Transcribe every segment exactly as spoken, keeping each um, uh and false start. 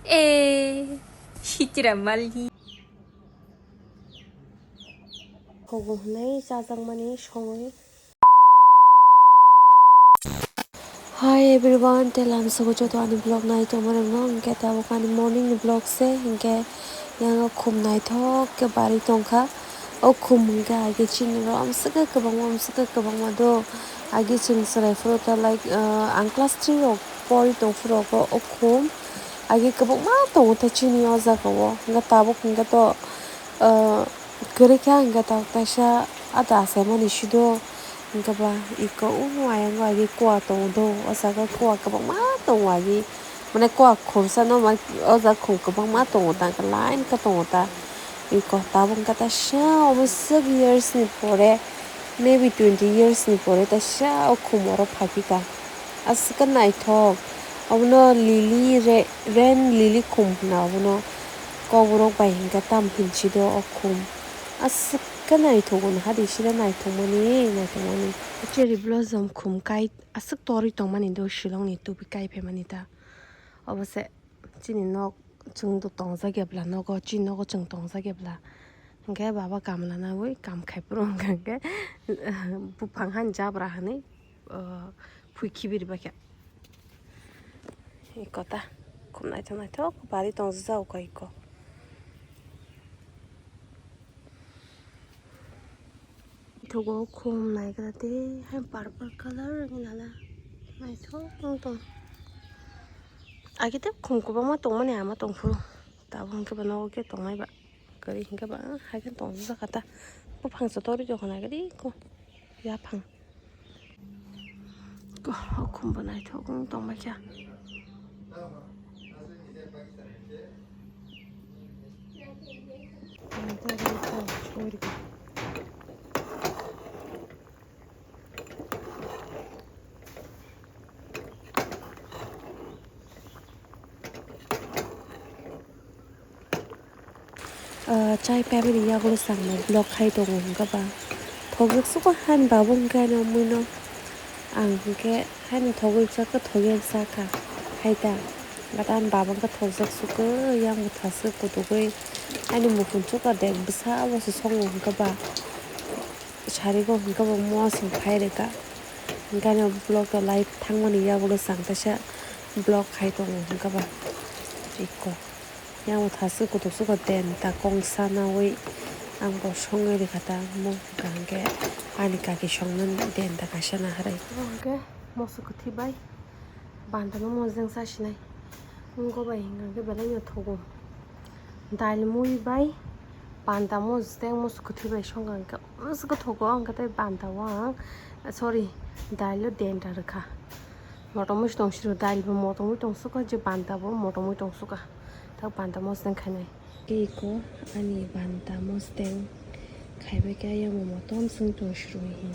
Eh, sitira mali. Kogo hwnwi chajakmani songwi. Hi everyone, tei lamsogo joto ani vlog nai tongmarokno, hwnkhe tabuk ani morning ni vlog se, hwnkhe yang o khum naithok khe barwi tongkha. O khum hwnkhe age chini ro amswkhe kwbangma, amswkhe kwbangma do. Age chwng chwrai phuru khe, like, uh, ang class three rok pori tong phuru o khum age kwbangma tongo ta chini o jaga o. Hwnkhe tabuk hwnkhe to, uh, kwrwi khe hwnkhe tabuk kaisa ada achaimani sido. Hwnkhe ba iko o ayang o age kua tongo do. O jaga kua kwbangma tongo age. Mane kua khumsa no ma, o jaga khum kwbangma tongo ta, hwnkhe line khe tongo ta. Iko tabuk hwnkhe ta sa omo six years ni pore, maybe twenty years ni pore ta sa o khum oro phaikha. Aswk khe naithok. Obono lily re-, rain lily khum hwna obono. Kokborok bai hwnkhe tam hinwi do o khum. Aswk khe naithok hwnkha di sida naithokmani, naithokmani. Cherry blossom khum kai aswk torwi tongmani do Shillong ni tubi kai phaimani ta. Obo se chini nok chwng tongjak ya bwla nogo, chini nogo chwng tongjak ya bwla. Hwnkhe baba kam lanawi kam khai phuru hwnkha hwnkhe buphang hani jabra hwnwi, uh, phui khibiri baikha. Iko ta khum naithok naithok bari tongjak kha iko. Ithogo khum naigra tei hai purple colour wngwi nana naithok wng tong. Age tei khum kwbangma tongmani ama tongphuru tabuk hwnkhe ba nogo khe tongnai ba kwrwi hwnkhe ba hai khe tongjak kha ta buphang se torwi tongkha naikhe tei ko yaphang. Ko, o khum bo naithok wng tongbaikha. Ah, chai paimani yagulo changno block khai tongo hwnkhe ba. Thokjak suko hani babu hwnkhe ani omoino. Ang hwnkhe hani thogwi chakhe thogwi ang chakha. Hai ta. But ani babu hwnkhe thokjak suko yang bwtha se kutugwi. Ani mukhung chukar de bwsa aboso songo hwnkhe ba. Sarigo hwnkhe bo mosong phai rwkha. Hwnkhe ani block rw lai thangmani yagulo chang kaisa block khai tongo hwnkhe ba. Ikko. Yang bwtha se kutuk suko den ta kong sa nawi ang bo songwi rwkha ta mo hwnkha hwnkhe ani kaki songnani den ta kaisa naharwi. Obo hwnkhe moso kwthwi bai bantano mojeng sa sinai wngkha bai hwnkha hwnkhe belai no thogo dail mui bai banta mojeng moso kwthwi bai songkha hwnkhe moso kwthogo hwnkhe tei banta o ang sorry dail o den ta rwkha. Motomwi tong siro dail bo motomwi tong suka je banta bo motomwi tong suka. Tak banta mosdeng khainai. Tei ko ani banta mosdeng khaibai khe ayang bo motom swng tong siro hi.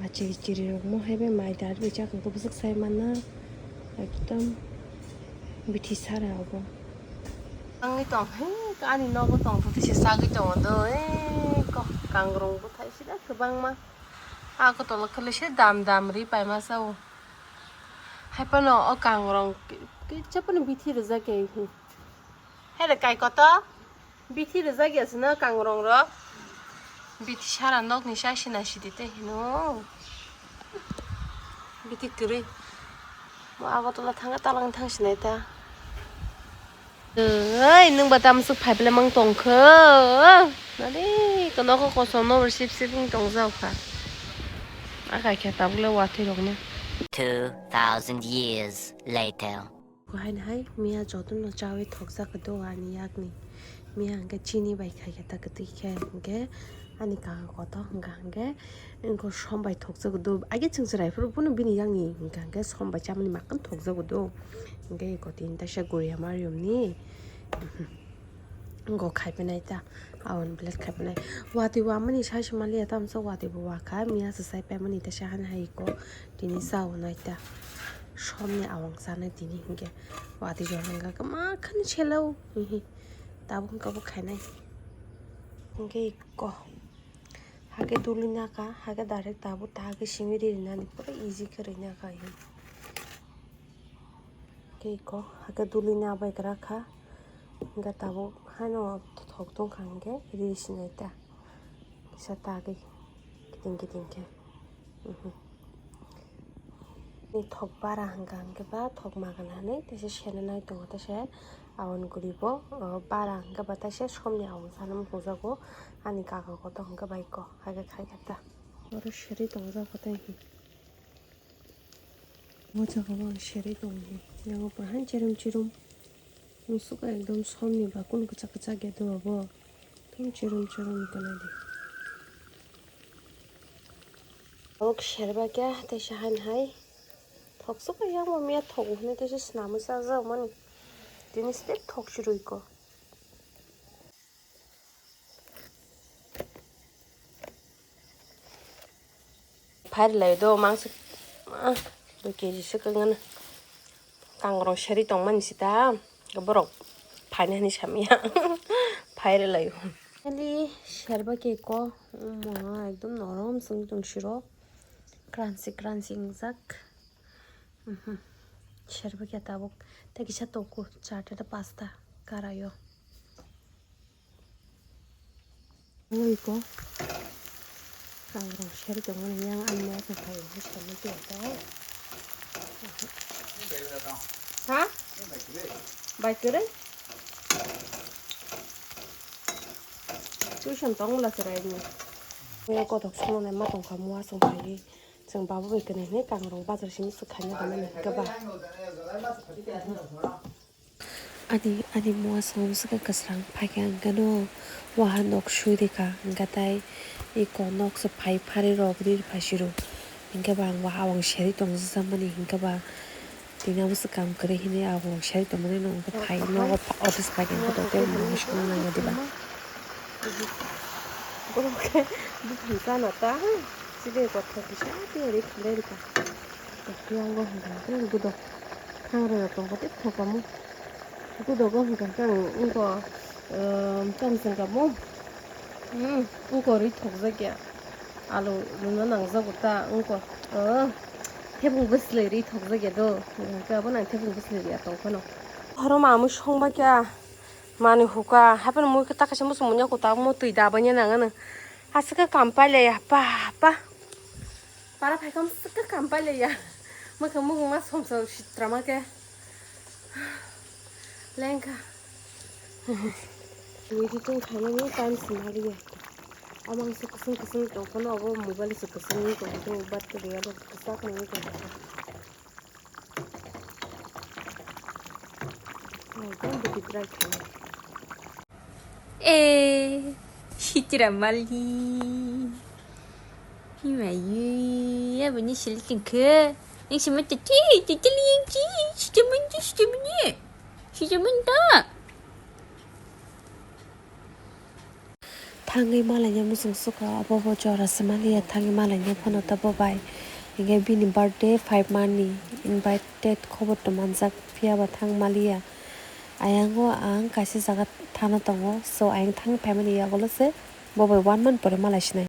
Achiri chiri rok mo hai bai mai dar bai chakang khe bwswk sai mana ekdom bithi sara obo. Wngwi tong he ani nogo tong thok tisa sagwi tongo do e ko kangrong bwthai sida kwbangma. Ako tolo khe lese dam dam ri paima sao. Hai phano o kangrong ki-, kisa phano bithi rijak ya hi. Hai re kai koto? Bithi rijak ya sino kangrong rok. Bithi sara nok ni sa sina sidi te hino. Bithi kwrwi. Mo Agartala thangkhe talang thang sinai ta. Oi, nwng ba tamo swk phai bwle mang tong kho? Nari, kono kho kosom no sip sip wng tong jak kha. A kai khe tabuk le watwi rok no. Two thousand years later. Ko hai hai miya joto no chawi thok jak do ani yak ni. Miya hwnkhe chini bai khai khe ta kwtwi khe hwnkhe ani kaka koto hwnkha hwnkhe. Wngkha som bai thokjago do. Age chwng chwrai phuru bono bini yang ni hwnkha hwnkhe som bai chamani makan thokjago do. Hwnkhe eko tini taisa guriya marium ni. Wngkha khaipenai ta. Aboni blade khaipenai. Watwi wamani sai se maliya tamsa watwi bo wakha. Miya se sai paimani taisa hani hai eko. Tini sao nai ta. Som ni awang sanai tini hwnkhe. Watwi jora hwnkha khe ma khani selao. Hihi. Tabuk wngkha bo khainai. Hwnkhe eko. Hake tuli naka, hake direct tabuk ta hake simi ri rinani pura easy khe ri naka hi. Khe iko, hakhe duli na bai gra kha. Hingkhe tabuk haino thok tong kha hingkhe ri sinai ta. Kisa tagwi kiting kiting khe. Mhm. Ni thok bara hingka hingke ba thok magan hani teisa sena nai tongo teisa awan guri bo, o, bara hingke ba teisa somni awan sana muchungjago ani kaka koto hingke bai ko haike khai khe ta. Oro seri tongjak koto hi. O jaga o ang seri tongo hi. Yango pura han chirum chirum. Musugo ekdom somni ba kunu kwchak kwchak ya do abo. Ekdom chirum chirum wngkha nai di. Tabuk serba khe teisa haino hai. Thok suka yang bo miya thok hwnwi teisa swnamwi chajak mani. Tini step thok chirui ko. Phairlai do mangsa, ah, dui kg se kangana. Kangrong seri tongmani sita, borok phaini hani samya. Phairlai. Ali serba ke ko, mo ekdom norom sung tong siro. Crunchy, crunchy wngjak. Mhm. Serba ke tabuk. Tei kisa tongku, charta ta pasta karayo. Ui ko. Kangrong seri tongmani yang ani maya tongphai hwnwi saimantwi ang khe. Ha? Bai kwrwi? Tuition tong bwla chwrai ni. Ui kothok swnamnai ma tongkha mua chwng phaiwi. Chwng babu bai kwnwi hwnwi kangrong bazar simi swkhaina tongmani hwnkhe ba. Ani, ani mua song swkha kwsrang phaikha hwnkhe no waha nok sui rikha hwnkhe tai eko nok se phai phari rok ri phai siro hwnkhe ba ang waha o ang seri tong jakmani hwnkhe ba tini abo se kam kwrwi hinwi abo ang seri tongmani no hwnkhe phai nogo office phaikha hwnkhe tei mungsa nangya diba. Borok khe buphang chana ta, chini kothok kisa tiyari khlai rikha. Tei ang bo hwnkha khe gudo khangrwi rok tongkha tei thokamo. Gudo go hwnkha khe ang wngkha, um, tamo chwngkha mo. Hmm, pukorwi thokjakya. Alu rwna nangjago ta wngkha. Oh, thebung bwslai rwi thokjakya do. Hwnkha khe abono ang thebung bwslai rwya tong phano. Horo mamwi songba khe. Mani huka, haphano mui khe ta kaisa muchung munya kuta mo twi da banya nang ano. Aswk khe kam pailaiya, pa, pa. Para phaikha aswk khe kam pailaiya. Mwkha mukung ma som som sitra ma khe. Lengkha. Mui khe chwng khainani time sima liya. Omo ang se kwswng kwswng tong phano obo mobile se kwswng wng tong phano bat kwrwi abo kwchak nang wng tong phano. Ekdom bwtwi bwrai khainai. Eh, sitra mali. Himayi, aboni sili tongkhe. Yang sima tete, tete liyang chi, sita mani, sita mani. Sita mani ta. Thangwi malaina muchung sukha, abo bo jora se maliya, thangwi malaina phano ta bo bai. Hinkhe bini birthday five month ni invited khobor to manjak, phiya ba thang maliya. Ayang o ang kaisa jaga thana tongo, so ayang thangwi phaimani yagulo se bo bai one month pore malai sinai.